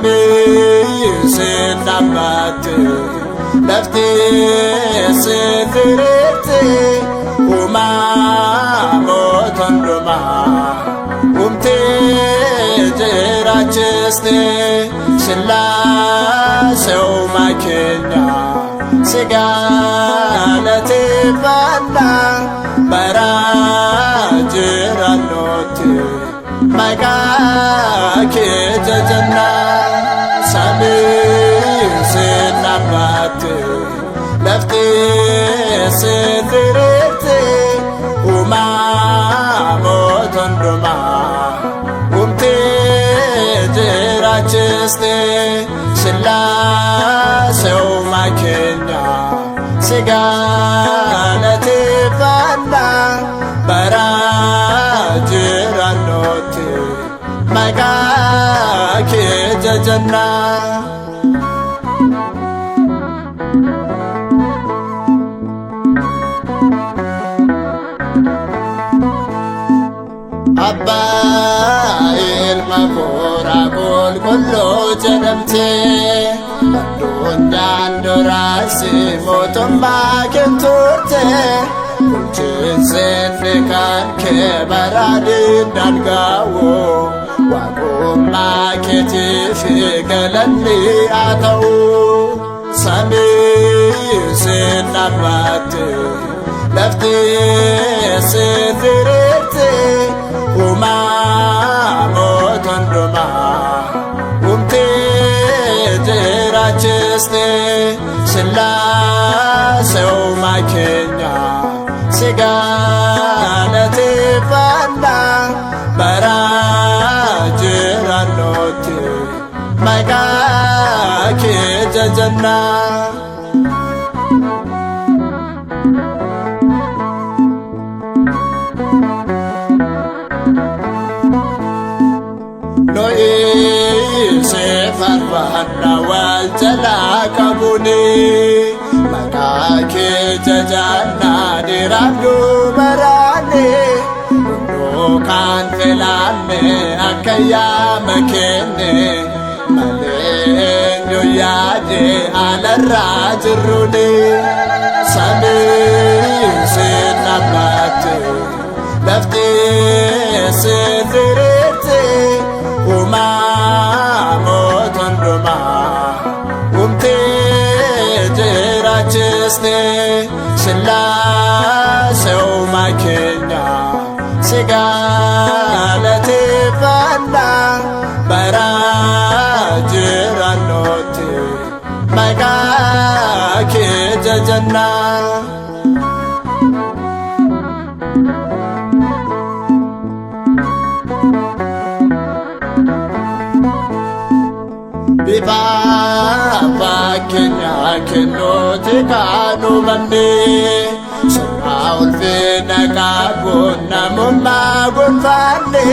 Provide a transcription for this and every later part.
Samii siin dhaabbatte, lafti siin diriirte, uumamoota hundumaa uumtee jiraachiste. Sillaasee uumaa keenya si galateeffanna, bara jiraannutti maqaa kee jajanna. Samii siin dhaabbatte, lafti siin diriirte, uumamoota hundumaa uumtee jiraachiste. Sillaasee uumaa keenya si galateeffanna, bara jiraannutti maqaa kee jajanna. Abbaa, Ilma, Hafuura Qulqulluu jedhamtee addunyaan duraasi mootummaa kenturte, bulchiinsi kan kee baraadhiin daangaa'u, waaqummaa keetii fi galanni haa ta'u. Samii siin dhaabbatte, lafti siin diriirte, uumamoota hundumaa uumtee jiraachiste. Sillaasee uumaa keenya si galateeffanna, bara jiraannutti maqaa kee jajanna. No'ii faarfanna wal jalaa qabuni, maqaa kee jajannaa dhiiraaf dubaraani, hunduu kan filanne akka yaama kenne malee eenyu yaade alarraa jirruni. Samii siin dhaabbatte, lafti siin diriirte, uumamoota hundumaa uumtee jiraachiste. Sillaasee uumaa keenya si galateeffanna, bara jiraannutti maqaa kee jajanna. Bifa fakkeenyaa kennuuti kan uumamne, sirna ulfina qabuun namummaa gonfanne,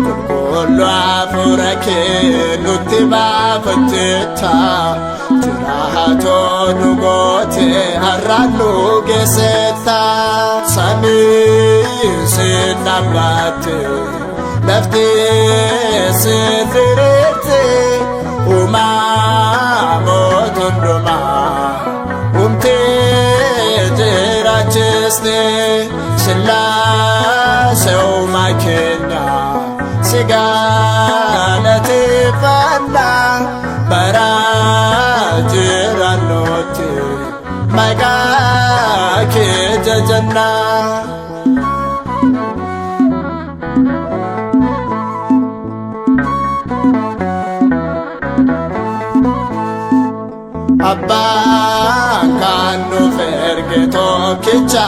qulqulluu hafuura kee nutti baafatteetta, jiraatoo nu goote har'aan nu geessetta. Samii siin dhaabbatte, lafti siin diriirte, uumamoota hundumaa uumtee jiraachiste. Sillaasee uumaa keenya si galateeffanna, bara jiraannutti maqaa kee jajanna. Abbaan kan nuuf erge tokkicha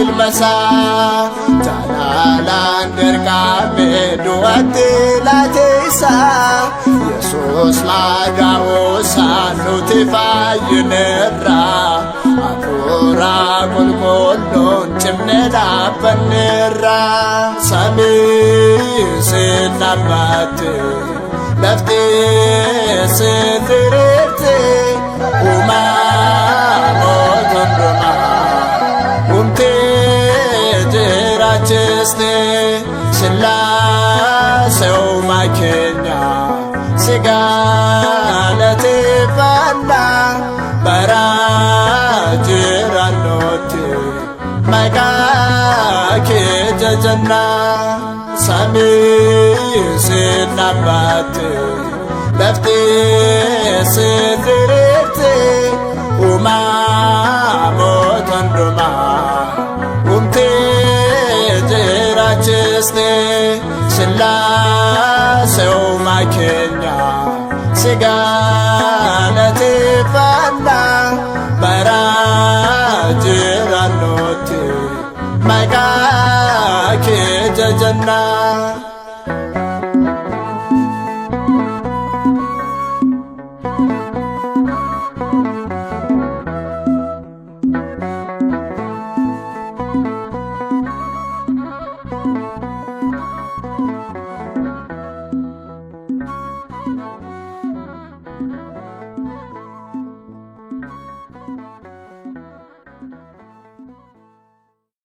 ilma isaa, jaalalaan dirqame du'atti laate isaa. Yesuus madaa'uusaa nuti fayyineerra, hafuura qulqulluun cimnee dhaabbanneerra. Samii siin dhaabbatte, lafti siin diriirte, uumamoota hundumaa uumtee jiraachiste. Sillaasee uumaa keenya si Maqaa kee jajannaa samii siin dhaabbatte lafti siin diriirte uumamoota hundumaa uumtee jiraachiste Sillaasee uumaa keenya si galateeffanna bara jiraannutti maqaa kee jajannaa.